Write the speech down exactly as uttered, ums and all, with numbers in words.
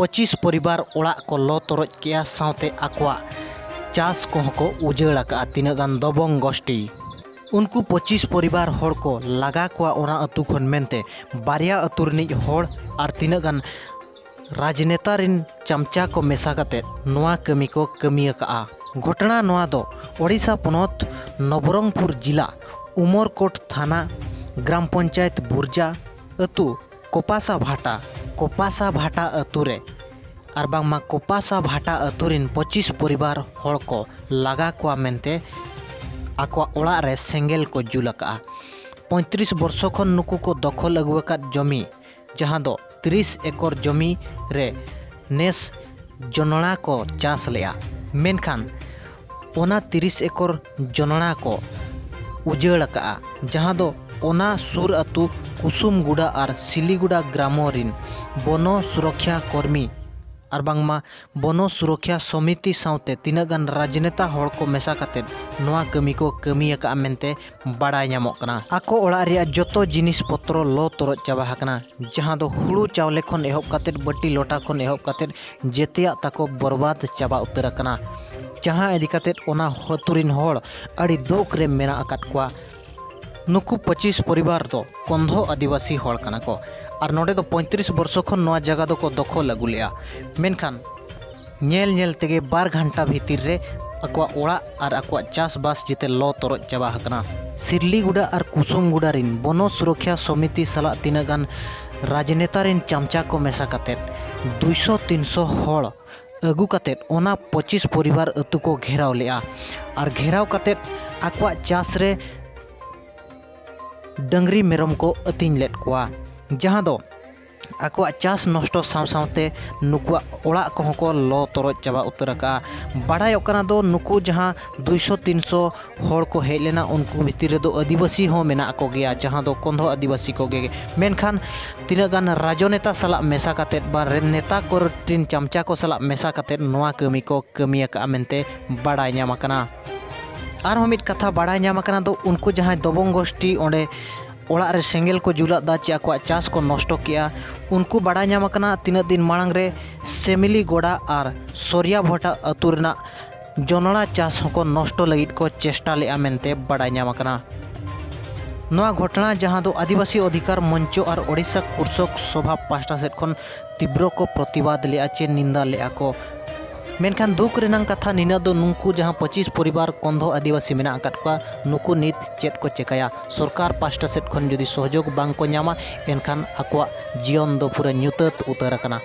ᱯᱚᱸᱪᱤᱥ ᱯᱚᱨᱤᱵᱟᱨ ᱚᱲᱟᱜ ᱠᱚ ᱞᱚ ᱛᱚᱨᱚᱡ ᱠᱮᱜᱼᱟ, ᱥᱟᱶᱛᱮ ᱟᱠᱚᱣᱟᱜ ᱪᱟᱥ ᱠᱚᱦᱚᱸ ᱠᱚ ᱩᱡᱟᱹᱲ ᱟᱠᱟᱫᱼᱟ ᱛᱤᱱᱟᱹᱜ ᱜᱟᱱ ᱫᱚᱵᱚᱝ ᱜᱳᱥᱴᱤ᱾ ᱩᱱᱠᱩ ᱯᱚᱸᱪᱤᱥ ᱯᱚᱨᱤᱵᱟᱨ ᱦᱚᱲ ᱠᱚ ᱞᱟᱜᱟ ᱠᱚᱣᱟ ᱚᱱᱟ ᱟᱹᱛᱩ ᱠᱷᱚᱱ ᱢᱮᱱᱛᱮ ᱵᱟᱨᱭᱟ ᱟᱹᱛᱩ ᱨᱤᱱᱤᱡ ᱦᱚᱲ ᱟᱨ ᱛᱤᱱᱟᱹᱜ ᱜᱟᱱ ᱨᱟᱡᱽᱱᱮᱛᱟ ᱨᱤᱱ ᱪᱟᱢᱪᱟ ᱠᱚ ᱢᱮᱥᱟ ᱠᱟᱛᱮ ᱱᱚᱣᱟ ᱠᱟᱹᱢᱤ ᱠᱚ ᱠᱟᱹᱢᱤ ᱟᱠᱟᱫᱼᱟ᱾ ᱜᱷᱚᱴᱚᱱᱟ ᱱᱚᱣᱟ ᱫᱚ ᱳᱰᱤᱥᱟ ᱯᱚᱱᱚᱛ ᱱᱚᱵᱚᱨᱚᱝᱯᱩᱨ ᱡᱤᱞᱟ ᱩᱢᱚᱨᱠᱳᱴ ᱛᱷᱟᱱᱟ ᱜᱨᱟᱢ ᱯᱚᱧᱪᱟᱭᱮᱛ ᱵᱩᱨᱡᱟ ᱟᱹᱛᱩ ᱠᱚᱯᱟᱥᱟ ᱵᱷᱟᱴᱟ, ᱠᱚᱯᱟᱥᱟ ᱵᱷᱟᱴᱟ ᱟᱹᱛᱩ ᱨᱮ ᱟᱨ ᱵᱟᱝᱢᱟ ᱠᱚᱯᱟᱥᱟ ᱵᱷᱟᱴᱟ ᱟᱹᱛᱩ ᱨᱤᱱ ᱯᱚᱸᱪᱤᱥ ᱯᱚᱨᱤᱵᱟᱨ ᱦᱚᱲ ᱠᱚ ᱞᱟᱜᱟ ᱠᱚᱣᱟ ᱢᱮᱱᱛᱮ ᱟᱠᱚᱣᱟᱜ ᱚᱲᱟᱜ ᱨᱮ ᱥᱮᱸᱜᱮᱞ ᱠᱚ ᱡᱩᱞ ᱟᱠᱟᱫᱼᱟ᱾ ᱯᱚᱸᱭᱛᱨᱤᱥ ᱵᱚᱨᱥᱚ ᱠᱷᱚᱱ ᱱᱩᱠᱩ ᱠᱚ ᱫᱚᱠᱷᱚᱞ ᱟᱹᱜᱩ ᱟᱠᱟᱫ ᱡᱚᱢᱤ, ᱡᱟᱦᱟᱸ ᱫᱚ ᱛᱤᱨᱤᱥ ᱮᱠᱚᱨ ᱡᱚᱢᱤ ᱨᱮ ᱱᱮᱥ ᱡᱚᱱᱚᱲᱟ ᱠᱚ ᱪᱟᱥ ᱞᱮᱫᱼᱟ, ᱢᱮᱱᱠᱷᱟᱱ ᱚᱱᱟ ᱛᱤᱨᱤᱥ ᱮᱠᱚᱨ ᱡᱚᱱᱚᱲᱟ ᱠᱚ ᱩᱡᱟᱹᱲ ᱟᱠᱟᱫᱼᱟ, ᱡᱟᱦᱟᱸ ᱫᱚ ᱚᱱᱟ ᱥᱩᱨ ᱟᱹᱛᱩ ᱠᱩᱥᱩᱢᱜᱩᱰᱟ ᱟᱨ ᱥᱤᱞᱤᱜᱩᱰᱟ ᱜᱨᱟᱢᱚ ᱨᱤᱱ ᱵᱚᱱᱚ ᱥᱩᱨᱚᱠᱷᱭᱟ ᱠᱚᱨᱢᱤ ᱟᱨ ᱵᱟᱝᱢᱟ ᱵᱚᱱᱚ ᱥᱩᱨᱚᱠᱷᱭᱟ ᱥᱚᱢᱤᱛᱤ ᱥᱟᱶᱛᱮ ᱛᱤᱱᱟᱹᱜ ᱜᱟᱱ ᱨᱟᱡᱽᱱᱮᱛᱟ ᱦᱚᱲ ᱠᱚ ᱢᱮᱥᱟ ᱠᱟᱛᱮ ᱱᱚᱣᱟ ᱠᱟᱹᱢᱤ ᱠᱚ ᱠᱟᱹᱢᱤ ᱟᱠᱟᱫᱼᱟ ᱢᱮᱱᱛᱮ ᱵᱟᱲᱟᱭ ᱧᱟᱢᱚᱜ ᱠᱟᱱᱟ᱾ ᱟᱠᱚ ᱚᱲᱟᱜ ᱨᱮᱭᱟᱜ ᱡᱚᱛᱚ ᱡᱤᱱᱤᱥ ᱯᱚᱛᱨᱚ ᱞᱚ ᱛᱚᱨᱚᱡ ᱪᱟᱵᱟ ᱟᱠᱟᱱᱟ, ᱡᱟᱦᱟᱸ ᱫᱚ ᱦᱩᱲᱩ ᱪᱟᱣᱞᱮ ᱠᱷᱚᱱ ᱮᱦᱚᱵ ᱠᱟᱛᱮ, ᱵᱟᱹᱴᱤ ᱞᱚᱴᱟ ᱠᱷᱚᱱ ᱮᱦᱚᱵ ᱠᱟᱛᱮ ᱡᱮᱛᱮᱭᱟᱜ ᱛᱟᱠᱚ ᱵᱚᱨᱵᱟᱫ ᱪᱟᱵᱟ ᱩᱛᱟᱹᱨ ᱟᱠᱟᱱᱟ, ᱡᱟᱦᱟᱸ ᱤᱫᱤ ᱠᱟᱛᱮ ᱚᱱᱟ ᱟᱹᱛᱩ ᱨᱤᱱ ᱦᱚᱲ ᱟᱹᱰᱤ ᱫᱩᱠ ᱨᱮ ᱢᱮᱱᱟᱜ ᱟᱠᱟᱫ ᱠᱚᱣᱟ᱾ ᱱᱩᱠᱩ ᱯᱚᱸᱪᱤᱥ ᱯᱚᱨᱤᱵᱟᱨ ᱫᱚ ᱠᱚᱱᱫᱷᱚ ᱟᱹᱫᱤᱵᱟᱹᱥᱤ ᱦᱚᱲ ᱠᱟᱱᱟ ᱠᱚ ᱟᱨ ᱱᱚᱰᱮ ᱫᱚ ᱯᱚᱸᱭᱛᱨᱤᱥ ᱵᱚᱨᱥᱚ ᱠᱷᱚᱱ ᱱᱚᱣᱟ ᱡᱟᱭᱜᱟ ᱫᱚᱠᱚ ᱫᱚᱠᱷᱚᱞ ᱟᱹᱜᱩ ᱞᱮᱫᱼᱟ, ᱢᱮᱱᱠᱷᱟᱱ ᱧᱮᱞ ᱧᱮᱞ ᱛᱮᱜᱮ ᱵᱟᱨ ᱜᱷᱟᱱᱴᱟ ᱵᱷᱤᱛᱤᱨ ᱨᱮ ᱟᱠᱚᱣᱟᱜ ᱚᱲᱟᱜ ᱟᱨ ᱟᱠᱚᱣᱟᱜ ᱪᱟᱥᱵᱟᱥ ᱡᱮᱛᱮ ᱞᱚ ᱛᱚᱨᱚᱡ ᱪᱟᱵᱟ ᱟᱠᱟᱱᱟ᱾ ᱥᱤᱨᱞᱤᱜᱩᱰᱟ ᱟᱨ ᱠᱩᱥᱩᱢᱜᱩᱰᱟ ᱨᱤᱱ ᱵᱚᱱᱚ ᱥᱩᱨᱚᱠᱷᱭᱟ ᱥᱚᱢᱤᱛᱤ ᱥᱟᱞᱟᱜ ᱛᱤᱱᱟᱹᱜ ᱜᱟᱱ ᱨᱟᱡᱽᱱᱮᱛᱟ ᱨᱤᱱ ᱪᱟᱢᱪᱟ ᱠᱚ ᱢᱮᱥᱟ ᱠᱟᱛᱮ ᱫᱩᱭᱥᱚ ᱛᱤᱱᱥᱚ ᱦᱚᱲ ᱟᱹᱜᱩ ᱠᱟᱛᱮ ᱚᱱᱟ ᱯᱚᱸᱪᱤᱥ ᱯᱚᱨᱤᱵᱟᱨ ᱟᱹᱛᱩ ᱠᱚ ᱜᱷᱮᱨᱟᱣ ᱞᱮᱫᱼᱟ ᱟᱨ ᱜᱷᱮᱨᱟᱣ ᱠᱟᱛᱮ ᱟᱠᱚᱣᱟᱜ ᱪᱟᱥ ᱨᱮ ᱰᱟᱹᱝᱨᱤ ᱢᱮᱨᱚᱢ ᱠᱚ ᱟᱹᱛᱤᱧ ᱞᱮᱫ ᱠᱚᱣᱟ, ᱡᱟᱦᱟᱸ ᱫᱚ ᱟᱠᱚᱣᱟᱜ ᱪᱟᱥ ᱱᱚᱥᱴᱚ ᱥᱟᱶ ᱥᱟᱶᱛᱮ ᱱᱩᱠᱩᱣᱟᱜ ᱚᱲᱟᱜ ᱠᱚᱦᱚᱸ ᱠᱚ ᱞᱚ ᱛᱚᱨᱚᱡ ᱪᱟᱵᱟ ᱩᱛᱟᱹᱨ ᱟᱠᱟᱫᱼᱟ᱾ ᱵᱟᱲᱟᱭᱚᱜ ᱠᱟᱱᱟ ᱫᱚ ᱱᱩᱠᱩ ᱡᱟᱦᱟᱸ ᱫᱩᱭᱥᱚ ᱛᱤᱱᱥᱚ ᱦᱚᱲ ᱠᱚ ᱦᱮᱡ ᱞᱮᱱᱟ, ᱩᱱᱠᱩ ᱵᱷᱤᱛᱤᱨ ᱨᱮᱫᱚ ᱟᱹᱫᱤᱵᱟᱹᱥᱤ ᱦᱚᱸ ᱢᱮᱱᱟᱜ ᱠᱚᱜᱮᱭᱟ, ᱡᱟᱦᱟᱸ ᱫᱚ ᱠᱚᱸᱫᱷᱚ ᱟᱹᱫᱤᱵᱟᱹᱥᱤ ᱠᱚᱜᱮ᱾ ᱢᱮᱱᱠᱷᱟᱱ ᱛᱤᱱᱟᱹᱜ ᱜᱟᱱ ᱨᱟᱡᱽᱱᱮᱛᱟ ᱥᱟᱞᱟᱜ ᱢᱮᱥᱟ ᱠᱟᱛᱮᱫ ᱵᱟ ᱨᱮ-, ᱱᱮᱛᱟ ᱠᱚᱨᱮᱱ ᱪᱟᱢᱪᱟ ᱠᱚ ᱥᱟᱞᱟᱜ ᱢᱮᱥᱟ ᱠᱟᱛᱮᱫ ᱱᱚᱣᱟ ᱠᱟᱹᱢᱤ ᱠᱚ ᱠᱟᱹᱢᱤ ᱟᱠᱟᱫᱼᱟ ᱢᱮᱱᱛᱮ ᱵᱟᱲᱟᱭ ᱧᱟᱢ ᱟᱠᱟᱱᱟ᱾ ᱟᱨᱦᱚᱸ ᱢᱤᱫ ᱠᱟᱛᱷᱟ ᱵᱟᱲᱟᱭ ᱧᱟᱢ ᱟᱠᱟᱱᱟ ᱫᱚ ᱩᱱᱠᱩ ᱡᱟᱦᱟᱸᱭ ᱫᱚᱵᱚᱝ ᱜᱳᱥᱴᱤ ᱚᱸᱰᱮ ᱚᱲᱟᱜ ᱨᱮ ᱥᱮᱸᱜᱮᱞ ᱠᱚ ᱡᱩᱞᱟᱫ ᱫᱟ, ᱪᱮ ᱟᱠᱚᱣᱟᱜ ᱪᱟᱥ ᱠᱚ ᱱᱚᱥᱴᱚ ᱠᱮᱜᱼᱟ᱾ ᱩᱱᱠᱩ ᱵᱟᱰᱟᱭ ᱧᱟᱢ ᱟᱠᱟᱱᱟ, ᱛᱤᱱᱟᱹᱜ ᱫᱤᱱ ᱢᱟᱲᱟᱝ ᱨᱮ ᱥᱮᱢᱤᱞᱤ ᱜᱚᱰᱟ ᱟᱨ ᱥᱚᱨᱤᱭᱟ ᱵᱷᱚᱴᱟ ᱟᱹᱛᱩ ᱨᱮᱱᱟᱜ ᱡᱚᱱᱚᱲᱟ ᱪᱟᱥ ᱦᱚᱸᱠᱚ ᱱᱚᱥᱴᱚ ᱞᱟᱹᱜᱤᱫ ᱠᱚ ᱪᱮᱥᱴᱟ ᱞᱮᱫᱼᱟ ᱢᱮᱱᱛᱮ ᱵᱟᱰᱟᱭ ᱧᱟᱢ ᱟᱠᱟᱱᱟ᱾ ᱱᱚᱣᱟ ᱜᱷᱚᱴᱚᱱᱟ, ᱡᱟᱦᱟᱸ ᱫᱚ ᱟᱹᱫᱤᱵᱟᱹᱥᱤ ᱚᱫᱷᱤᱠᱟᱨ ᱢᱚᱧᱪᱚ ᱟᱨ ᱳᱰᱤᱥᱟ ᱠᱨᱩᱥᱚᱠ ᱥᱚᱵᱷᱟ ᱯᱟᱦᱴᱟ ᱥᱮᱫ ᱠᱷᱚᱱ ᱛᱤᱵᱨᱚ ᱠᱚ ᱯᱨᱚᱛᱤᱵᱟᱫ ᱞᱮᱫᱼᱟ ᱪᱮ ᱱᱤᱱᱫᱟ ᱞᱮᱫᱼᱟ ᱠᱚ, ᱢᱮᱱᱠᱷᱟᱱ ᱫᱩᱠ ᱨᱮᱱᱟᱜ ᱠᱟᱛᱷᱟ ᱱᱤᱱᱟᱹᱜ ᱫᱚ, ᱱᱩᱠᱩ ᱡᱟᱦᱟᱸ ᱯᱚᱸᱪᱤᱥ ᱯᱚᱨᱤᱵᱟᱨ ᱠᱚᱱᱫᱷᱚ ᱟᱹᱫᱤᱵᱟᱹᱥᱤ ᱢᱮᱱᱟᱜ ᱟᱠᱟᱫ ᱠᱚᱣᱟ, ᱱᱩᱠᱩ ᱱᱤᱛ ᱪᱮᱫ ᱠᱚ ᱪᱮᱠᱟᱭᱟ? ᱥᱚᱨᱠᱟᱨ ᱯᱟᱦᱴᱟ ᱥᱮᱫ ᱠᱷᱚᱱ ᱡᱩᱫᱤ ᱥᱚᱦᱚᱡᱳᱜᱽ ᱵᱟᱝ ᱠᱚ ᱧᱟᱢᱟ, ᱮᱱᱠᱷᱟᱱ ᱟᱠᱚᱣᱟᱜ ᱡᱤᱭᱚᱱ ᱫᱚ ᱯᱩᱨᱟᱹ ᱧᱩᱛᱟᱹᱛ ᱩᱛᱟᱹᱨ ᱟᱠᱟᱱᱟ᱾